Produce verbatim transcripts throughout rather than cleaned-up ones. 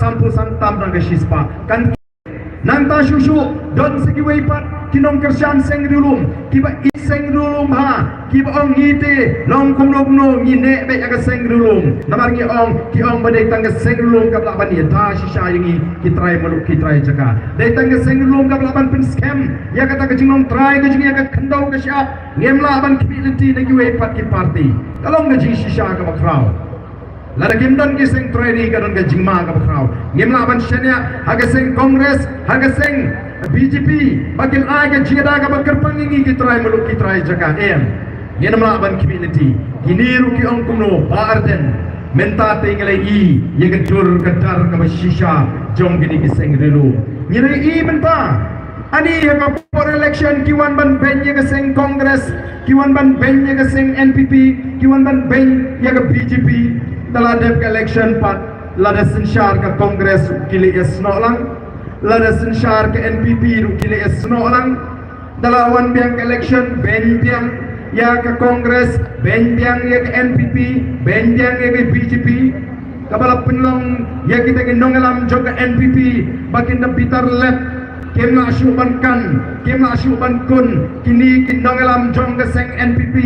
sanphew san tam na ka shispah. Kan nangta shuh shuh don sa kiwei pat ki nongkyrshan seng riewlum kiba ïeit seng riewlum ha, kiba ong ngi te long kumno kumno ngi neh beit ïa ka seng riewlum. Namar ngi ong, ki ong ba dei tang ka seng riewlum kaba lah ban ïada shisha ïa ngi ki trai muluk ki trai jaka. Dei tang ka seng riewlum kaba lah ban pynskhem ïa kata ka jinglong trai ka jong ngi ïa ka khyndew ka shyiap. Ngim lah ban khmih lynti na kiwei pat ki party. Ka long ka jingshisha kaba khraw. Lada kim don ki seng trai ri ka don ka jingma kaba khraw. Ngim lah ban shaniah ha ka seng Congress, ha ka seng B J P ba kin ai ka jingïada kaba kyrpang ïa ngi ki trai muluk ki trai jaka, em. Ngim lah ban khmih lynti. Kine ruh ki ong kumno, Bah Ardent, mynta te ngi la ïohi ïa ka dur ka dar kaba shisha jong kine ki seng riewlum. Ngi la ïohi mynta, ani ha ka por election ki wan ban beiñ ïa ka seng Congress, ki wan ban beiñ ïa ka seng N P P, ki wan ban beiñ ïa ka B J P. Da la dep ka election pat, lada synshar ka Congress ki leh ïasnoh lang, lada synshar ka N P P ruh ki leh ïasnoh lang. Da la wan biang ka election, beiñ biang ïa ka Congress, beiñ biang ïa ka N P P, beiñ biang ïa ka B J P. Kaba la pynlong ïa kita ki nongïalam jong ka N P P ba kin da bitar lep. Kim lah shuh ban kan, kim lah shuh ban kun kine ki nongïalam jong ka seng N P P.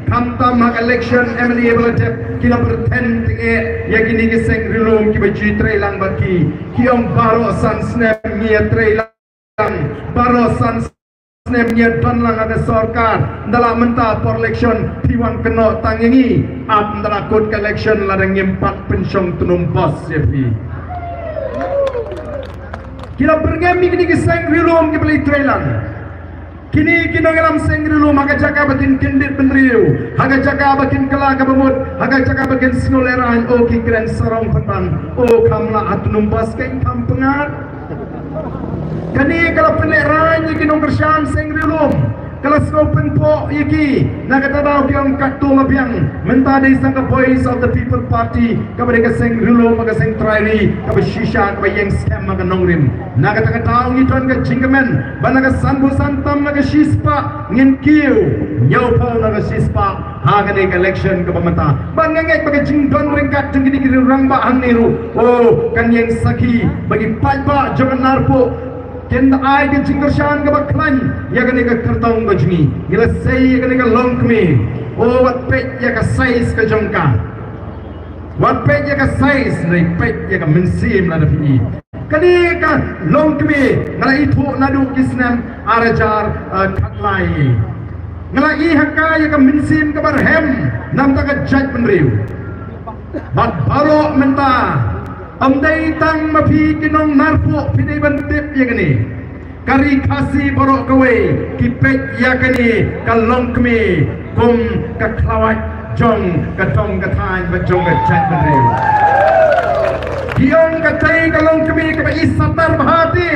Khamtam ha ka election M L A ba la dep, ki la pyrthen tyngeh ïa kine ki seng riewlum kiba ju trei lang bad ki. Ki ong baroh san snem ngi ïa trei lang, baroh san snem ngi ïa don lang ha ka sorkar. Da la mynta por election phi wan kynnoh tang ïa ngi. Ap da la kut ka election lada ngim pat pynshong tnum bos ïa phi. Ki la pyrngem ïa kine ki seng riewlum kiba la ïa trei lang. Kine ki nongïalam seng riewlum ha ka jaka ba kin kyndit bynriew, ha ka jaka ba kin kylla kaba mut, ha ka jaka ba kin sngew lehraiñ, o ki kren sarong pynban, o kham lah ha tnum bos kein kham pyngngad. Kane ka la pynlehraiñ ïa ki nongkyrshan seng riewlum. Ka la sngew pynpoh ïa ki. Na kata daw ki ong katto ma biang. Mynta dei sa ka Voice of the People Party, kaba dei ka seng riewlum, ka seng trai ri, kaba shisha, kaba ïeng skhem ha ka nongrim. Na kata ka daw ngi don ka jingkmen ba na ka sanphew san tam na ka shispah ngin kiew hynñiewphew na ka shispah ha kane ka election kaba mynta. Ba nga ngeit ba ka jingdon ryngkat jong kine ki riew rangbah hangne ruh, o, kan ïeng sakhi ba ki paidbah jong ka Narpuh kin da ai ka jingkyrshan kaba khlaiñ ïa kane ka kyrtong ka jong ngi. Ngi la sei ïa kane ka longkmie. O, wat peit ïa ka size ka jong ka. Wat peit ïa ka size, hynrei peit ïa ka mynsiem lada phi i. Kane ka longkmie nga la ithuh naduh ki snem ar hajar, eh, khatlai. Nga la i ha ka ïa ka mynsiem kaba rhem namar ka jaitbynriew. Bad baroh mynta, ym dei tang ma phi ki nong Narpuh phi dei ban tip ïa kane. Ka ri Khasi baroh kawei ki peit ïa kane ka longkmie kum ka khlawait jong ka dong ka thaiñ bad jong ka jaitbynriew. Ki ong katei ka longkmie kaba i satar bha te.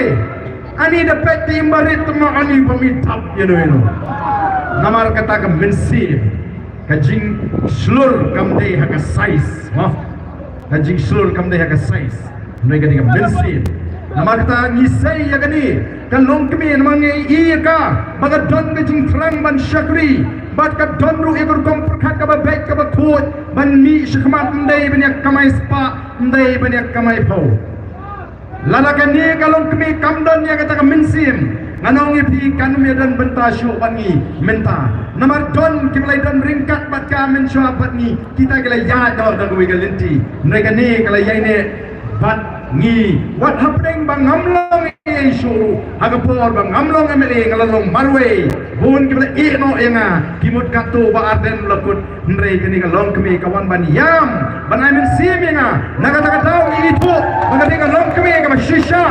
Ani da peit te im barit te ma ani ba mi thap ïa no ïa no. Namar kata ka mynsiem. Ka jingshlur kam dei ha ka size, mo. Ka jingshlur kam dei ha ka size. Hynrei ka dei ka mynsiem. Namar kata ngi sei ïa kane ka longkmie namar ngi i ïa ka ba ka don ka jingthrang ban shakri bad ka don ruh ïa ka rukom pyrkhat kaba beit kaba khuid ban mih shakhmat, ym dei ban ïa kamai spah, ym dei ban ïa kamai phew. Lada kane ka longkmie kam don ïa kata ka mynsiem, ngan ong ïa phi kan ym ïa don bynta shuh bad ngi mynta. Namar don kiba la don ryngkat bad ka mynshuwa bad ngi, kita ki la ïaid noh da kawei ka lynti. Hynrei kane ka la ïaineh bad ngi. Wat hapdeng ba ngam long ïa i shuh ruh, ha ka por ba ngam long M L A nga la long marwei. Bun kiba la ïeh noh ïa nga, ki mut katto Bah Ardent la kut. Hynrei kane ka longkmie ka wan ban ïam, ban ai mynsiem ïa nga. Na kata ka daw ngi ithuh ba kane ka longkmie kaba shisha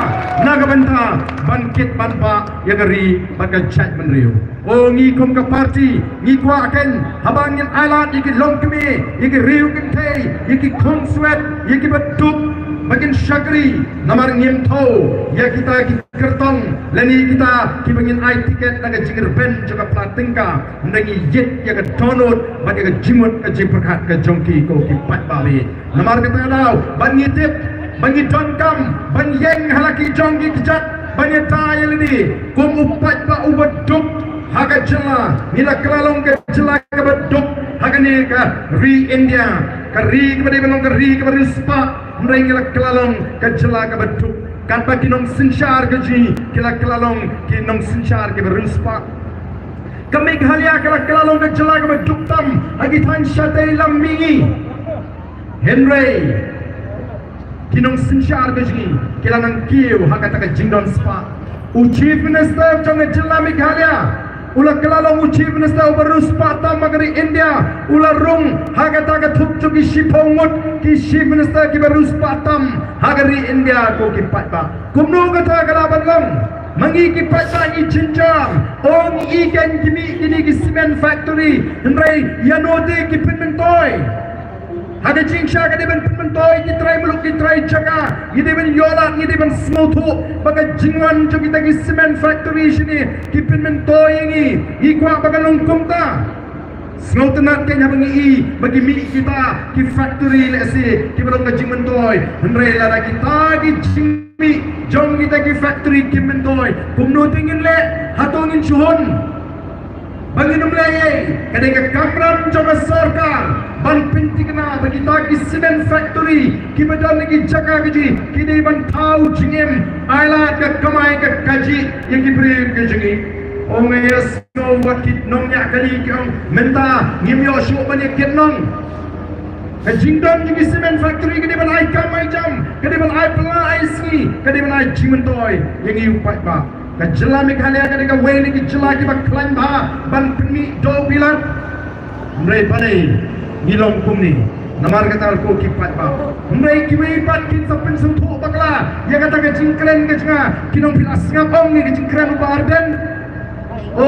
na ka bynta ban kit ban bah ïa ka ri bad ka jaitbynriew. O ngi kum ka party ngi kwah kein haba ngin ailad ïa ki longkmie, ïa ki riew kynthei, ïa ki khun swet, ïa kiba duk ba kin shakri. Namar ngim thew ïa kita ki kyrtong lane kita kiba ngin ai tiket na ka jingrben jong ka pla tyngka. Ngi ïit ïa ka dohnud bad ïa ka jingmut ka jingpyrkhat ka jong ki ko ki paidbah. Namar kata ka daw ba ngi tip, ba ngi donkam ban ïeng ha la ki jong ki kjat ban ïada ïa lade kum u paidbah uba duk ha ka jylla. Ngi la kylla long ka jylla kaba duk ha kane ka ri India, ka ri kaba dei ban long ka ri kaba riewspah. Hynrei ngi la kylla long ka jylla kaba duk. Katba ki nongsynshar ka jong ngi ki la kylla long ki nongsynshar kiba riewspah. Ka Meghalaya ka la kylla long ka jylla kaba duk tam ha ki thaiñ shatei lam mihngi. Hynrei ki nongsynshar ka jong ngi ki la nang kiew ha kata ka jingdon spah. U Chief Minister jong ka jylla Meghalaya u la kylla long u Chief Minister uba riewspah tam ha ka ri India, u la rung ha kata ka thup jong ki shiphew ngut ki Chief Minister kiba riewspah tam ha ka ri India ko ki paidbah. Kumno kata ka lah ban long? Ma ngi ki paidbah ngi jynjar, ong i kan ki mih kine ki cement factory, hynrei ïa no de ki pynmyntoi? Ha ka jingshisha ka dei ban pynmyntoi ki trai muluk ki trai jaka, ngi dei ban ïoh lad, ngi dei ban sngewthuh ba ka jingwan jong kita ki cement factory shane ki pynmyntoi ïa ngi, ngi kwah ba kan long kumta. Sngewtynnat kein haba ngi i ba ki mih kita ki factory lehse kiba long ka jingmyntoi, hynrei lada kita ki jingmih jong kita ki factory kim myntoi, kumno te ngin leh? Hato ngin shu hun? Ba ngin ym leh ei, ka dei ka kamram jong ka sorkar ban pynthikna ba kita ki cement factory kiba don ha ki jaka ki jong ngi ki dei ban thaw jingim, ai lad ka kamai ka kajih ïa ki briew ki jong ngi. Ong ïa sngewbha wat ki nongñiah kali ki ong mynta ngim ïoh shuh ban ïa kit nong. Ka jingdon jong ki cement factory ka dei ban ai kam ai jam, ka dei ban ai pla ai sngi, ka dei ban ai jingmyntoi ïa ngi u paidbah. Ka jylla Meghalaya ka dei kawei na ki jylla kiba khlaiñ bha ban pynmih doh bilat. Hynrei balei ngi long kumne? Namar kata ko ki paidbah. Hynrei kiwei pat kin sa pynsngewthuh bakla ïa kata ka jingkren ka jong nga, kin ong phi la sngap ong ïa ka jingkren u Bah Ardent. O,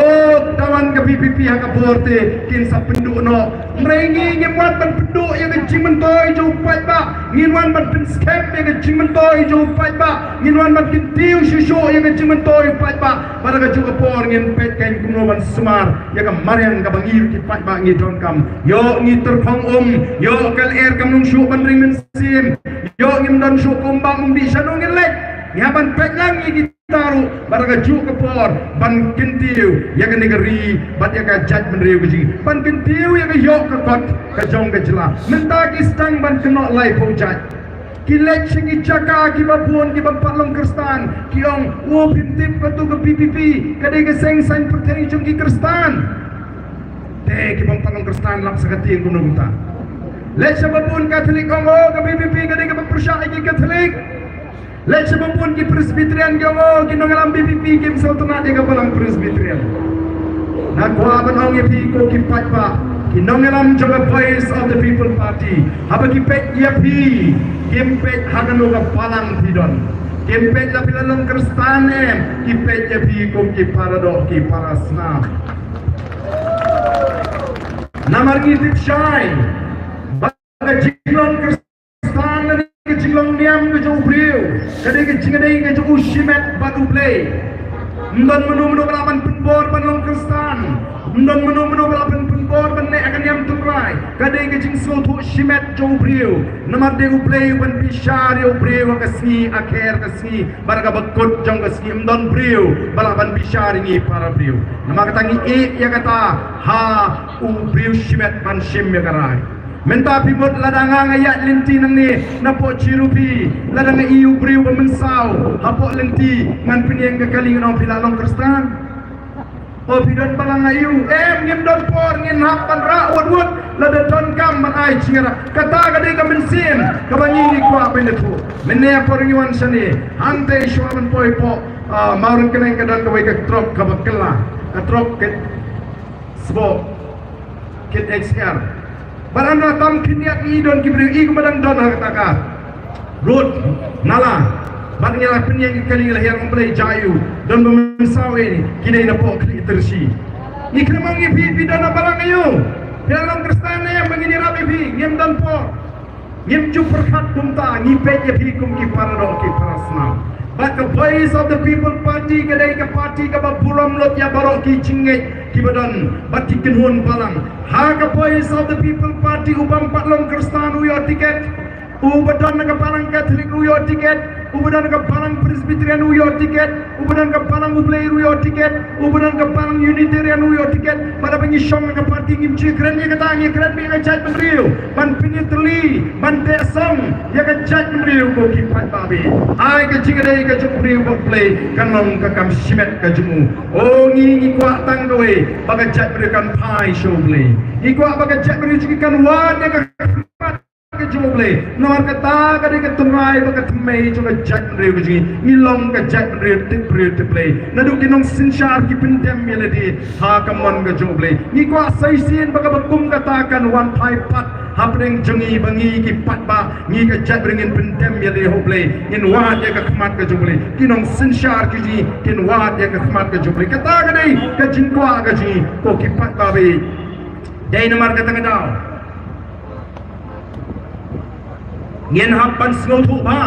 da wan ka VPP ha ka bor te kin sa pynduh noh. Hynrei ngi ngim wan ban pynduh ïa ka jingmyntoi jong u paidbah. Ngin wan ban pynskhem ïa ka jingmyntoi jong u paidbah. Ngin wan ban kyntiew shuh shuh ïa ka jingmyntoi u paidbah. Bad ha kajuh ka por ngin peit kein kumno ban sumar ïa ka mariang kaba ngi ki paidbah ngi donkam. Ïoh ngi tyrkhong um, ïoh ka lyer kam long shuh ban ring mynsiem. Ïoh ngim don shuh ka um bam um dih, shano ngin leit? Ngi hap ban peit lang ïa ki ta ruh, bad ha kajuh ka por ban kyntiew ïa kane ka ri bad ïa ka jaitbynriew ka jong ngi, ban kyntiew ïa ka ïoh ka kot ka jong ka jylla. Mynta ki sdang ban kynnoh laiphew jait. Ki leit sha ki jaka kiba bun, kiba ym pat long Khristan, ki ong, o, phim tip, katu ka VPP ka dei ka seng saiñ pyrthei jong ki Khristan. Te kiba ym pat long Khristan lap sa ka tieng kumno kumta. Leit sha ba bun Katholik, ong, o, ka VPP ka dei kaba pyrshah ïa ki Katholik. Leit sha ba bun ki Presbyterian, ki ong, o, ki nongïalam VPP kim sngewtynnat ïa ka balang Presbyterian. Nga kwah ban ong ïa phi ko ki paidbah, ki nongïalam jong ka Voice of the People Party, haba ki peit ïa phi, kim peit ha kano ka balang phi don. Kim peit la phi la long Khristan, em, ki peit ïa phi kum ki paradoh ki parasnam. Namar ngi tip shai ba ka jinglong Khristan ka dei ka jinglong niam ka jong u briew, ka dei ka jingïadei ka jong u shimet bad U Blei. Ym don mano mano ba lah ban pynbor ban long Khristan. Ym don mano mano ba lah ban pynbor ban leh ha ka niam tynrai. Ka dei ka jingsngewthuh shimet jong u briew. Namar dei U Blei uban bishar ïa u briew ha ka sngi, ha ka kher ka sngi bad ha kaba kut jong ka sngi. Ym don briew ba lah ban bishar ïa ngi para briew. Namar kata ngi ïeh ïa kata ha u briew shimet ban shim ïa ka rai. Mynta phi mut lada nga nga ïaid lynti nangne napoh Chirupi, lada nga ïohi u briew ba mynsaw hapoh lynti, ngan pynïeng ka kali ngan ong phi la long Khristan. O phi don balang ha ïew? Em, ngim don por, ngin hap ban rah wut wut lada don kam ban ai jingïarap. Kata ka dei ka mynsiem kaba ngi ngi kwah ban ïathuh. Mynne ha por ngi wan shane, hangtei shuwa ban poi hapoh, ah, Mawryngkneng ka don kawei ka trok kaba kylla, ka trok ka sboh kit X R. Bad hynrei tam khyndiat ngi don ki briew i kumba dang don ha kata ka road nala. Bad ngi la pynïeng ki kali, ngi la hiar, ong balei jia ïa u, don ba mynsaw ïa ngi, ki dei napoh Khlieh Tyrshi. Ngi kyrmen ïa phi, phi don ha balang aïu? Phi la long Khristan ne em ba ngin ïarap ïa phi? Ngim don por. Ngim ju pyrkhat kumta, ngi peit ïa phi kum ki paradoh ki parasnam. Bad ka Voice of the People Party ka dei ka party kaba burom lut ïa baroh ki jingngeit kiba don bad ki kynhun balang. Ha ka Voice of the People Party u bym pat long Khristan u ïoh tiket, uba don na ka balang Katholik u ïoh tiket, uba don ka balang Presbyterian u ïoh tiket, uba don ka balang U Blei u ïoh tiket, uba don ka balang Unitarian u ïoh tiket. Bad haba ngi shong ha ka party ngim ju kren ïa kata, ngi kren beit ïa ka jaitbynriew ban pynïatylli, ban teh song ïa ka jaitbynriew ko ki paidbah. Ai ka jingïadei ka jong u briew bad U Blei kan long ka kam shimet ka jong u. O ngi, ngi kwah tang kawei, ba ka jaitbynriew kan phai sha U Blei. Ngi kwah ba ka jaitbynriew jong ngi kan wad ïa ka khmat ka jong U Blei. Namar kata ka dei ka tynrai bad ka thymmei jong ka jaitbynriew ka jong ngi. Ngi long ka jaitbynriew tip briew tip Blei. Naduh ki nongsynshar ki pyndem ïa lade ha ka mon ka jong U Blei, ngi kwah sa shisien ba kaba kum kata kan wan phai pat hapdeng jong ngi, ba ngi ki paidbah, ngi ka jaitbynriew ngin pyndem ïa lade ha U Blei, ngin wad ïa ka khmat ka jong U Blei. Ki nongsynshar ki jong ngi kin wad ïa ka khmat ka jong U Blei. Kata ka dei ka jingkwah ka jong ngi ko ki paidbah. Dei namar kata ka daw ngin hap ban sngewthuh bha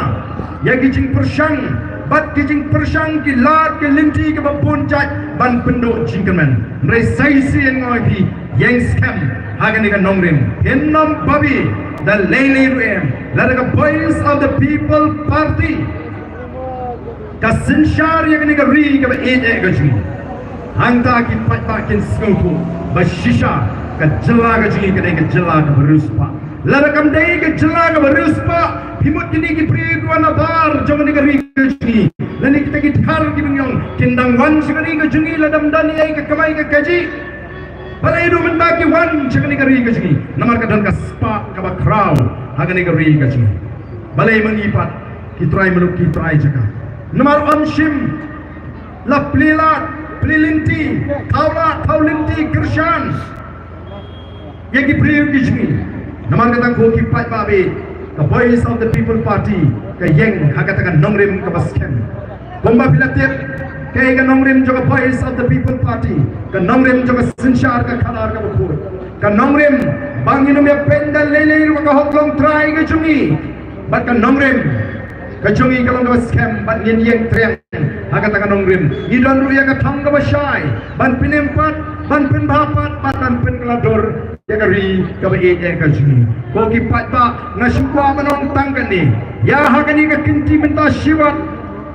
ïa ki jingpyrshang bad ki jingpyrshang, ki lad ki lynti kiba bun jait ban pynduh jingkyrmen. Hynrei sa shisien nga ong ïa phi, ïeng skhem ha kane ka nongrim. Phin ym babe da lei lei ruh em, lada ka Voice of the People Party ka synshar ïa kane ka ri kaba ïeit eh ka jong ngi, hangta ki paidbah kin sngewthuh ba shisha ka jylla ka jong ngi ka dei ka jylla kaba riewspah. Lada kam dei ka jylla kaba riewspah, phi mut kine ki briew kiba nabar jong kane ka ri ka jong ngi, lane kita ki dhar kiba ngi ong kin dang wan sha ka ri ka jong ngi lada ym don ei ei ka kamai ka kajih? Balei ruh mynta ki wan sha kane ka ri ka jong ngi? Namar ka don ka spah kaba khraw ha kane ka ri ka jong ngi. Balei ma ngi pat ki trai muluk, ki trai jaka? Namar ym shym la plie lad, plie lynti, thaw lad, thaw lynti, kyrshan ïa ki briew ki jong ngi. Namar kata ko ki paidbah, ka Voice of the People Party ka ïeng ha kata ka nongrim kaba skhem. Kumba phi la tip, kaei ka nongrim jong ka Voice of the People Party? Ka nongrim jong ka synshar ka khadar kaba khuid. Ka nongrim ba ngin ym ïapeit da lei lei ruh ka hok longtrai ka jong ngi. Bad ka nongrim ka jong ngi ka long kaba skhem bad ngin ïeng triang ha kata ka nongrim. Ngi don ruh ïa ka thong kaba shai ban pynim pat, ban pynbha pat bad ban pynkylla dur ïa ka ri kaba ïeit eh ka jong ngi. Ko ki paidbah, nga shu kwah ban ong tang kane, ïa ha kane ka kynti mynta shi wat,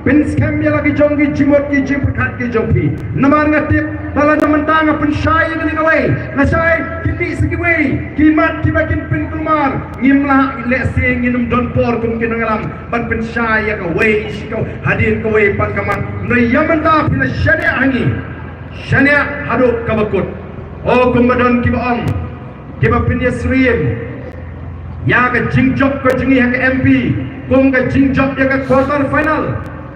pynskhem ïa la ki jong ki jingmut ki jingpyrkhat ki jong phi. Namar nga tip ba lada mynta nga pynshai ïa kane kawei, lashai kin mih sa kiwei ki mat kiba kin pynkulmar. Ngim lah, lehse ngin ym don por kum ki nongïalam ban pynshai ïa kawei shi kawei hadien kawei pat ka mat. Hynrei ïa mynta phi la shaniah ha ngi, shaniah haduh kaba kut. O kumba don kiba ong, kiba pynïasyriem ïa ka jingjop ka jong ngi ha ka M P kum ka jingjop ïa ka quarter final.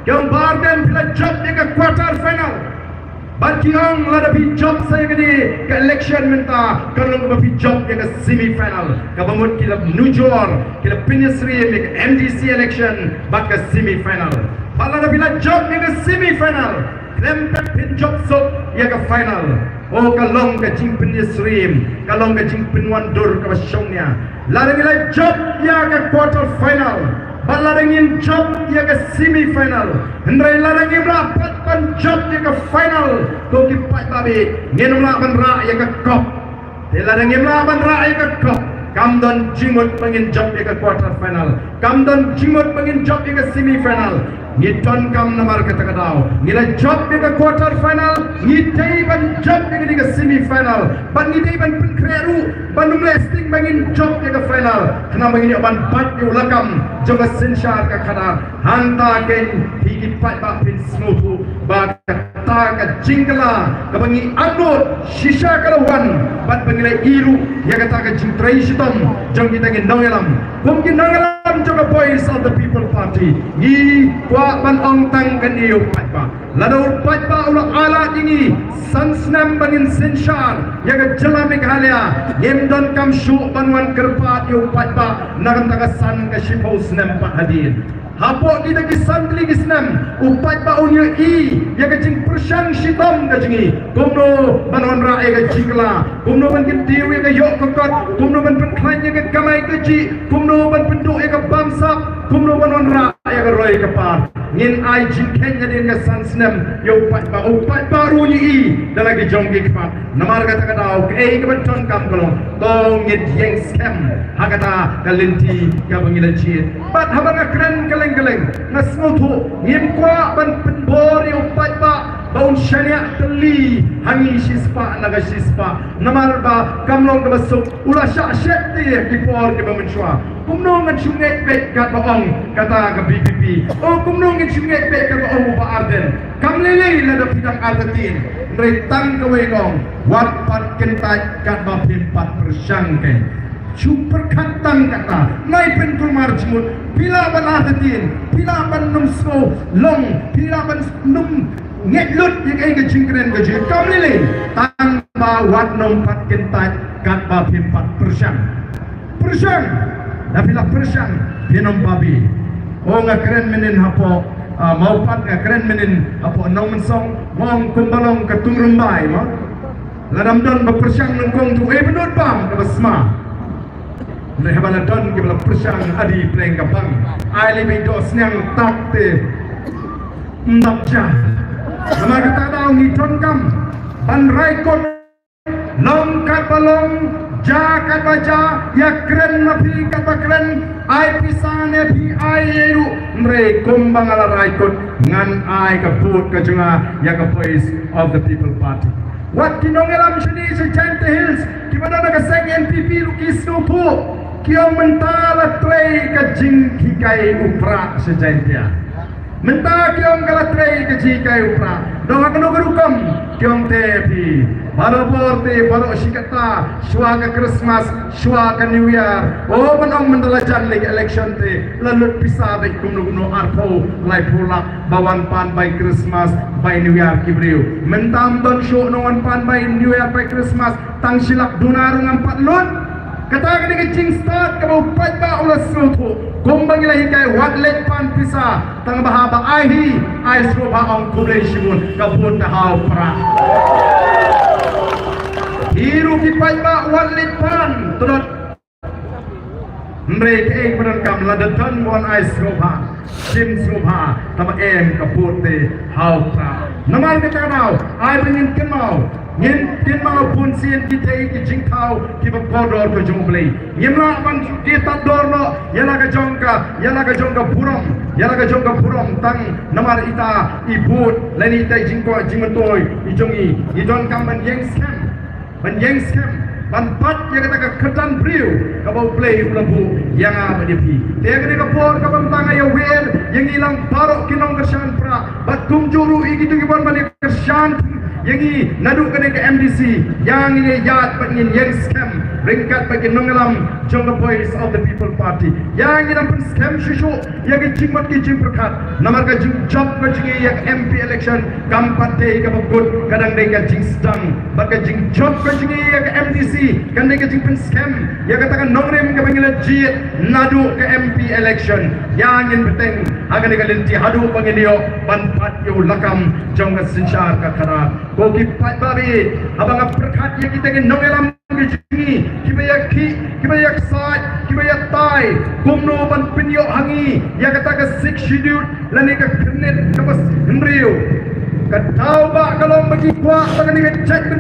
Ki ong, Bah Ardent, phi la jop ïa ka quarter final. Bad ki ong, lada phi jop sa ïa kane ka election mynta, kan long ba phi jop ïa ka semi final. Kaba mut ki la nujor, ki la pynïasyriem ïa ka M D C election bad ka semi final. Bad lada phi la jop ïa ka semi final, khlem pep phin jop suk ïa ka final. O, ka long ka jingpynïasyriem, ka long ka jingpynwandur kaba shongnia. Lada ngi la jop ïa ka quarter final, bad lada ngin jop ïa ka semi final, hynrei lada ngim lah pat ban jop ïa ka final, ko ki paidbah, ngin ym lah ban rah ïa ka cup. Te lada ngim lah ban rah ïa ka cup, kam don jingmut ba ngin jop ïa ka quarter final. Kam don jingmut ba ngin jop ïa ka semi final. Ngi donkam namar kata ka daw. Ngi la jop ïa ka quarter final, ngi dei ban jop ïa ka semi final. Bad ngi dei ban pynkhreh ruh ban ym leh sting ba ngin jop ïa ka final, khnang ba ngin ïoh ban bat ïa u lakam jong ka synshar ka khadar. Hangta kein phi ki paidbah phin sngewthuh ba kata ka jingkylla kaba ngi angnud shisha ka la wan, bad ba ngi la ïohi ruh ïa kata ka jingtrei shitom jong kita ki nongïalam. Kum ki nongïalam jong ka Voice of the People Party, ngi kwah ban ong tang kane ïa u paidbah. Lada u paidbah u la ailad ïa ngi san snem ba ngin synshar ïa ka jylla Meghalaya, ngim donkam shuh ban wan kyrpad ïa u paidbah na ka bynta ka san ka shiphew snem pat hadien. Hapoh kita ki san tylli ki snem, u paidbah un ïohi ïa ka jingpyrshang shitom ka jong ngi. Kumno ban wanrah ïa ka jingkylla, kumno ban kyntiew ïa ka ïoh ka kot, kumno ban pynkhlaiñ ïa ka kamai kajih, kumno ban pynduh ïa ka bamsap, kumno ban wanrah ïa ka roi ka par. Ngin ai jingkheiñ hadien ka san snem ïa u paidbah, u paidbah ruh un ïohi da la ki jong ki khmat. Namar kata ka daw kaei kaba donkam ka long, to ngin ïeng skhem ha kata ka lynti kaba ngi la jied. Bad haba nga kren kylleng kylleng, nga sngewthuh ngim kwah ban pynbor ïa u paidbah ba un shaniah tylli ha ngi shispah na ka shispah. Namar ba kam long kaba suk, u la shah shet te ha ki por kiba mynshuwa. Kumno ngan shu ngeit beit katba ong kata ka V P P? O kumno ngan shu ngeit beit katba ong u Bah Ardent? Kam lei lei lada phi dang artatien. Hynrei tang kawei nga ong, wat pat kyntait katba phim pat pyrshang kein. Shu pyrkhat tang kata, ngai pynkulmar jingmut. Phi lah ban artatien, phi lah ban nym sngewlong, phi lah ban nym ngeit lut ïa kaei ka jingkren ka jong ngi. Kam lei lei, tang ba wat nym pat kyntait katba phim pat pyrshang. Pyrshang, da phi la pyrshang phin ym babe. O nga kren mynnin hapoh, ah, Mawpat, nga kren mynnin hapoh Nongmynsong, nga ong kumba long ka tungrymbai mo. Lada ym don ba pyrshang nyngkong, to ei ba nud bam kaba sma. Hynrei haba la don kiba la pyrshang, adi pleng ka bang. Ai lei ba i doh sniang tak te ym dap ja. Namar kata daw ngi donkam ban rai kut. Long katba long, ja katba ja, ïa kren ma phi katba kren, ai pisa ne phi ai ïa u. Hynrei kumba nga la rai kut, ngan ai ka vote ka jong nga ïa ka Voice of the People Party. Wat ki nongïalam shane sha Jaintia Hills kiba don ha ka seng N P P ruh ki sngewthuh, ki ong mynta la trei ka jinghikai u Prah sha Jaintia. Mynta ki ong ka la trei ka jinghikai u Prah. Dang ha kano ka rukom ki ong te phi. Barabor te baroh shi katta shuwa ka Christmas, shuwa ka New Year. O ban ong mynta la jan lei ka election te la lut pisa beit kumno kumno, arphew, laiphew lak ba wan pan bai Christmas bai New Year ki briew. Mynta ym don shuh nong wan pan bai New Year bai Christmas, tang shi lak duna ruh ngam pat lut. Kata ka dei ka jingstad kaba u paidbah u la sngewthuh. Kumba ngi la hikai, wat leit pan pisa, tang ba haba ai hi, ai sngewbha ong khublei shibun, ka vote ka ha u Prah. Hi ruh ki paidbah wat leit pan, to dot. Hynrei kaei kaba donkam, lada don ba wan ai sngewbha, shim sngewbha, tang ba em ka vote te ha u Prah. Namar kata ka daw, ai ba ngin kynmaw, ngin kynmaw bunsien kitei ki jingthaw kiba kordor ka jong U Blei. Ngim lah ban shu kiew tad dor noh ïa la ka jong ka, ïa la ka jong ka burom, ïa la ka jong ka burom tang namar ita i vote lane ita i jingkwah jingmyntoi i jong ngi. Ngi donkam ban ïeng skhem, ban ïeng skhem, ban bat ïa kata ka kyrdan briew kaba U Blei u la buh ïa nga bad ïa phi. Te ïa kane ka por kaba mynta nga ïawer ïa ngi lang baroh ki nongkyrshan Prah bad kumjuh ruh ïa kito kiba wan ban ïa kyrshan ïa ngi naduh kane ka M D C, ïa ngin ïa ïaid bad ngin ïeng skhem ryngkat bad ki nongïalam jong ka Voice of the People Party. Ïa ngin ym pynskhem shuh shuh ïa ki jingmut ki jingpyrkhat, namar ka jingjop ka jong ngi ïa ka M P election kam pat dei kaba kut, ka dang dei ka jingsdang. Bad ka jingjop ka jong ngi ïa ka M D C kan dei ka jingpynskhem ïa kata ka nongrim kaba ngi la jied naduh ka M P election. Ïa ngin bteng ha kane ka lynti haduh ba ngin ïoh ban bat ïa u lakam jong ka synshar ka khadar. Ko ki paidbah, haba nga pyrkhat ïa kita ki nongïalam ki jong ngi kiba ïa ki, kiba ïa ksaid, kiba ïa tai kumno ban pynïoh ha ngi ïa kata ka Sixth Schedule lane ka khyrnit kaba hynriew. Ka daw ba ka long ba ki kwah ba kane ka jait